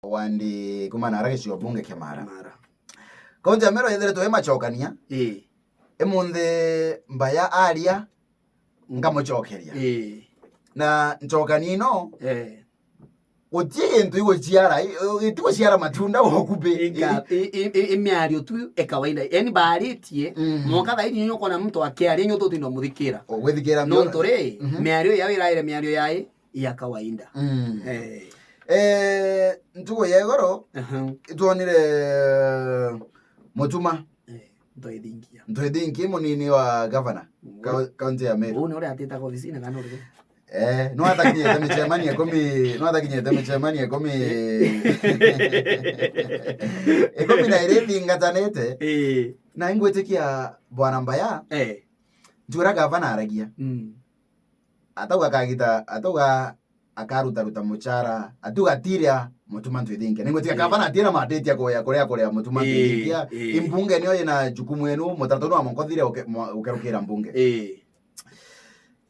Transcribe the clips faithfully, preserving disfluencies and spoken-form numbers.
Wandi kuma nara gicigo bunge kia Mara. Mara. Kaunti ya Meru yethiritwe i macokania. Ii. Imunthi Mbaya aria, ngamucokeria. Ii. Na ncokania ino, eh, guti gintu iguciara, i-, i-, itiguciara matunda o kubi. Inga-, i-, i-, i-, i miario tu e kawaida. Yani baaritie, mm, mwanka thaini nyo ukona muntu akiaria, nyo tutinda umuthikira. Ugwithikira. Nontu ri, mhm, miario yao iraire miario yai ya kawaida. Mm. Eh. Eh, ntuku ya igoro, aha, itwonire Mutuma. Eh, Ntwethinkia. Ntwethinkia, munini wa gavana, mm, kau-, kaunti ya Meru. Uu ni uria atitaga obisine kana uriku? Eh, no atakinyite micemanio ikumi, no atakinyite micemanio ikumi, ikumi na iri ithingatanite. Eh. Na ingwitikia Bwana Mbaya, eh, njwira gavana aragia. Mm. Atauga akagita, atauga akarutaruta muchara, atiuga atiria Mutuma Ntwethinkia. Ningwitikia, ii, gavana atiena matitia kuya kuria kuria Mutuma, ii, Ntwethinkia. Ii. Imbunge niyo ina jukumu enu, mutaratara wa mwanka uthire uke-, mwa-, ukerukira mbunge. Ii.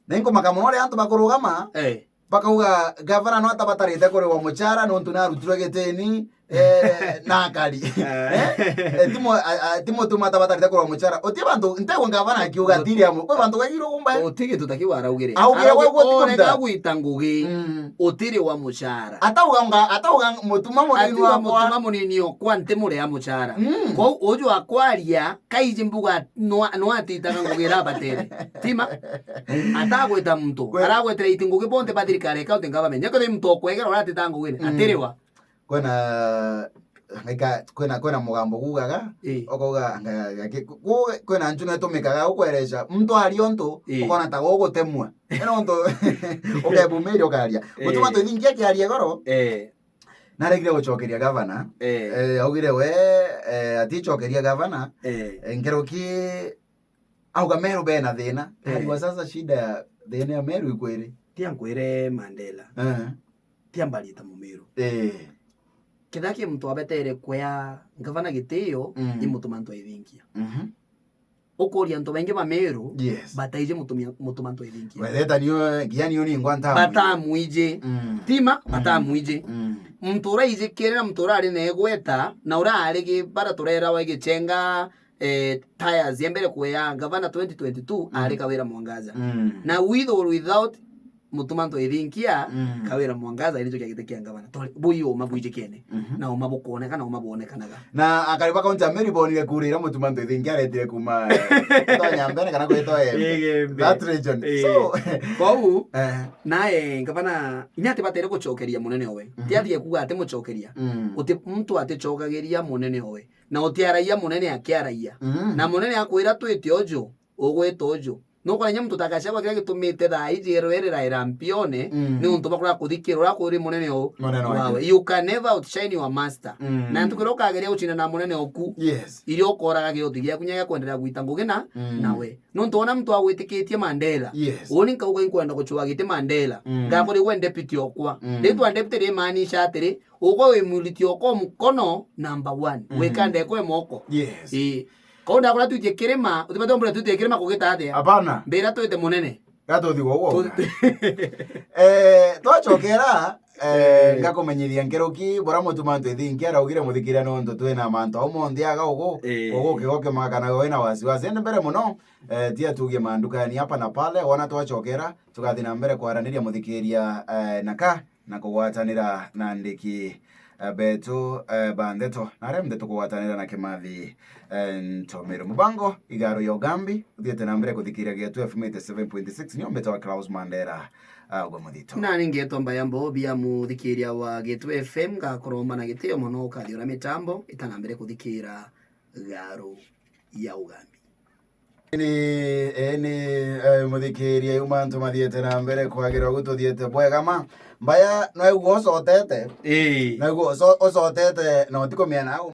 Na inkumaka mono uria antu bakurugama, eh, bakauga gavana no atabatarite kuriwa muchara nontu narutirwe gitini, eh, na akari. Eh? Eh, ti mu-, a, a, ti Mutuma atabatarite kuriwa muchara. Uti bantu, ntegwa gavana akiuga atiri amu. Kwi bantu gaigirwo umba. Uti gintu takiu araugire. Augire we gwe ti kurega gwita ngugi. Mm. Utiriwa muchara. Atauga nga-, atauga Mutuma munini wakwa. Atiuga Mutuma munini okwa ntimurea muchara. Mm. Kwou uju akwaria, kaiji mbuga nwa-, nwatitaga ngugi irabatere. Tima? Atagwita muntu. Kwe- Aragwetera iti ngugi bonthe ba thirikari ya county government. Nyako ni muntu okwegera uratita ngugine. Mm. Atiriwa. Kwina, ngaika, kwina, kwina mugambo gugaga, ii, ukauga, nga-, ga-, ki-, ku-, kwina nchuna itumikaga ukwereca, muntu aria untu, ii, ukona ta gugutemua. Ino untu, ukebumiria ukaria. Ii. Mutuma Ntwethinkia akiaria igoro, ii, naregire gucokeria gavana. Ii. Eh, augire we, eh, aticokeria gavana. Ii. Eh, nkeroki auga Meru bena thina. Eh. Arigwa sasa shida ya thina ya Meru ikwiri. Tia nkwire Mandela. Eh. Tia mbarita Mumiru. Eh. Kethira ki muntu abetere kwea ngavana gitio, mm, ni Mutuma Ntwethinkia. Mhm. Ukuria antu baingi ba Meru, yes, bataiji Mutumia-, Mutuma Ntwethinkia. Wetheta nio, nginya nio ningwa ntamu. Batamwiji. Mm. Tima, mm, batamwiji. Mm. Muntu uraiji kiri na muntu urari na igweta, na urari gi-, bara turerawa igichenga, eh, tires ya mbere kuya gavana twenty twenty-two, mm, ari Kawira Mwangaza. Mm. Na with or without Mutuma Ntwethinkia, mm, Kawira Mwangaza nicho kia giti kia gavana. Tori, bui uma bwijikene. Mhm. Na uma bukoneka, na uma buonekanaga. Na akari ba kaunti ya Meru bonire kura iria Mutuma Ntwethinkia aretire kuma, eh, Tonya mbere kana gwitwa, eh, Igembe. That region. Eh. So, kwou, eh, nae gavana, inya ati batere gucokeria munene owe. Mhm. Ti athie kuga ati mucokeria. Mm. Uti muntu aticokagiria munene owe. Na utiaragia munene akiaragia. Mm. Na munene akwira twite uju, ugwita uju. Nukwona inya muntu ta Gachagua kiria gitumite thaa iji ero eri raira mpione, mm, ni untu bakura kuthikira uria kuri munene o-, munene wawe. Wawe. You can never outshine your master. Mm. Na ntuku iria ukageria gucindana na munene oku, yes, iria ukoraga gioti giaku nya gia kwenderea gwita ngugi na, mm, nawe. Nontu wona muntu agwitikitie Mandela. Yes. Uni nkauga inkwenda gucua giti Mandela. Mm. Ngakorigwe deputy okwa. Mm. Ritwa deputy rimaanisha atiri, ugwe wi muliti okwa mukono number one. Mm. Wikande kwe moko. Yes. Ii. Kou ndakora twitie kirima, utibati umbure twitie kirima kugita atia? Hapana. Mbira twite munene. Gatuthi gwo gwo. Tu-, eh, twacokera, eh, eh, ngakumenyithia nkeroki, bura Mutuma Ntwethinkia araugire muthikiria nontu twina mantu au monthe aga ugu, eh, ugu kigo kimakanaga wina wasiwasi. Indi mbere muno, eh, tia tugie mandukani hapa na pale, wona twacokera, tugathi na mbere kwaraniria muthikiria, eh, naka na kugwatanira na andiki, eh, betu, eh, ba ndeto, na aria mndeto kugwatanira na Kimathi, eh, Ntomero. Mubango Igaro ya Ugambi uthiete na mbere kuthikiria Getu F M eighty seven point six, nio mbetawa Klaus Mandera, ah, gwa muthito. Na ningetwa Mbaya Mbobi ya muthikiria wa Getu F M, ngakoromba na gitio mono ukathi uria mitambo itana mbere kuthikira Garo ya Ugambi. Ni, eh, ni, eh, muthikiria, yu mantu mathiete na mbere kwagirwa gututhiete bwega ma. Mbaya, no igua ucotete? Ii. No igua uco-, ucotete na utikumia nau?